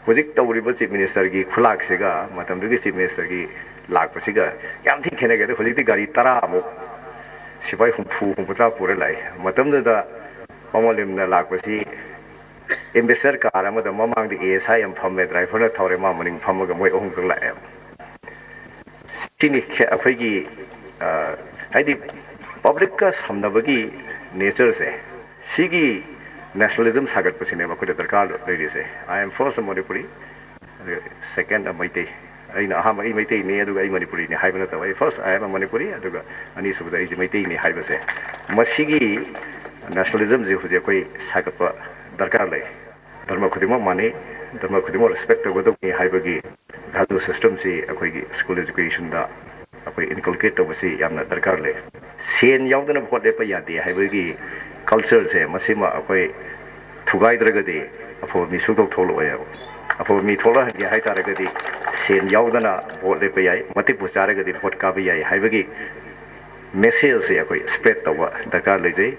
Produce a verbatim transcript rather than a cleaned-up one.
ꯍꯧꯖꯤꯛ ꯇꯧꯔꯤꯕ ꯆꯤꯐ ꯃꯤꯅꯤꯁꯇꯔꯒꯤ ꯈꯨꯂꯥꯛꯁꯤꯒ ꯃꯇꯝꯗꯨꯒꯤ ꯆꯤꯐ ꯃꯤꯅꯤꯁꯇꯔꯒꯤ ꯂꯥꯛꯄꯁꯤꯒ ꯌꯥꯝ ꯊꯤ ꯈꯦꯠꯅꯈ꯭ꯔꯦ꯫ ꯍꯧꯖꯤꯛꯇꯤ ꯒꯥꯔꯤ ꯇꯔꯥꯃꯨꯛ, ꯁꯤꯐꯥꯏ ꯍꯨꯝꯐꯨ ꯍꯨꯝꯐꯨꯇꯔꯥ ꯄꯨꯔ ꯂꯥꯛꯑꯦ꯫ ꯃꯇꯝꯗꯨꯗ ꯄꯥꯃꯣꯂꯤꯝꯅ ꯂꯥꯛꯄꯁꯤ ꯑꯦꯝꯕꯦꯁꯦꯗꯔ ꯀꯥꯔ ꯑꯃꯗ ꯃꯃꯥꯡꯗ ꯑꯦ ꯑꯦꯁ ꯑꯥꯏ ꯑꯃ ꯐꯝꯃꯦ, ꯗ꯭ꯔꯥꯏꯚꯔꯅ ꯊꯧꯔꯦ, ꯃꯥ ꯃꯅꯤꯡ ꯐꯝꯃꯒ ꯃꯣꯏ ꯑꯍꯨꯝꯈꯛ ꯂꯥꯛꯑꯦꯕ꯫ ꯁꯤꯅꯤ ꯈꯦ-, ꯑꯩꯈꯣꯏꯒꯤ, ꯑ, ꯍꯥꯏꯗꯤ ꯄꯕ꯭ꯂꯤꯛꯀ ꯁꯝꯅꯕꯒꯤ ꯅꯦꯆꯔꯁꯦ, ꯁꯤꯒꯤ ꯅꯦꯁꯅꯦꯂꯤꯖꯝ ꯁꯥꯒꯠꯄꯁꯤꯅꯦꯕ ꯑꯩꯈꯣꯏꯗ ꯗꯔꯀꯥꯔ ꯂꯩꯔꯤꯁꯦ꯫ I am first a Manipuri, ꯑꯗꯨꯒ second a ꯃꯩꯇꯩ꯫ ꯑꯩꯅ ꯑꯍꯥꯟꯕ ꯑꯩ ꯃꯩꯇꯩꯅꯤ ꯑꯗꯨꯒ ꯑꯩ ꯃꯅꯤꯄꯨꯔꯤꯅꯤ ꯍꯥꯏꯕ ꯅꯠꯇꯕ, ꯑꯩ first I am a Manipuri ꯑꯗꯨꯒ ꯑꯅꯤꯁꯨꯕꯗ ꯑꯩꯁꯦ ꯃꯩꯇꯩꯅꯤ ꯍꯥꯏꯕꯁꯦ, ꯃꯁꯤꯒꯤ ꯅꯦꯁꯅꯦꯂꯤꯖꯝꯁꯦ ꯍꯧꯖꯤꯛ ꯑꯩꯈꯣꯏ ꯁꯥꯒꯠꯄ ꯗꯔꯀꯥꯔ ꯂꯩ꯫ ꯙꯔꯃ ꯈꯨꯗꯤꯡꯃꯛ ꯃꯥꯟꯅꯩ, ꯙꯔꯃ ꯈꯨꯗꯤꯡꯃꯛ ꯔꯦꯁꯄꯦꯛ ꯇꯧꯒꯗꯕꯅꯤ ꯍꯥꯏꯕꯒꯤ ꯚꯦꯂꯨ ꯁꯤꯁꯇꯦꯝꯁꯤ ꯑꯩꯈꯣꯏꯒꯤ ꯁ꯭ꯀꯨꯜ ꯑꯦꯖꯨꯀꯦꯁꯟꯗ ꯑꯩꯈꯣꯏ ꯏꯟꯀꯜꯀꯦꯠ ꯇꯧꯕꯁꯤ ꯌꯥꯝꯅ ꯗꯔꯀꯥꯔ ꯂꯩ꯫ ꯁꯦꯟ ꯌꯥꯎꯗꯅ ꯚꯣꯠ ꯂꯦꯞꯄ ꯌꯥꯗꯦ ꯍꯥꯏꯕꯒꯤ ꯀꯜꯆꯔꯁꯦ, ꯃꯁꯤꯃ ꯑꯩꯈꯣꯏ ꯊꯨꯒꯥꯏꯗ꯭ꯔꯒꯗꯤ ꯑꯐꯕ ꯃꯤ ꯁꯨꯡꯊꯣꯛ ꯊꯣꯛꯂꯛꯑꯣꯏꯕ꯫ ꯑꯐꯕ ꯃꯤ ꯊꯣꯛꯂꯛꯍꯟꯒꯦ ꯍꯥꯏ ꯇꯥꯔꯒꯗꯤ ꯁꯦꯟ ꯌꯥꯎꯗꯅ ꯚꯣꯠ ꯂꯦꯞꯄ ꯌꯥꯏ, ꯃꯇꯤꯛꯄꯨ ꯆꯥꯔꯒꯗꯤ ꯚꯣꯠ ꯀꯥꯕ ꯌꯥꯏ ꯍꯥꯏꯕꯒꯤ ꯃꯦꯁꯦꯖꯁꯦ ꯑꯩꯈꯣꯏ ꯁ꯭ꯄ꯭ꯔꯦꯗ ꯇꯧꯕ ꯗꯔꯀꯥꯔ ꯂꯩꯖꯩ꯫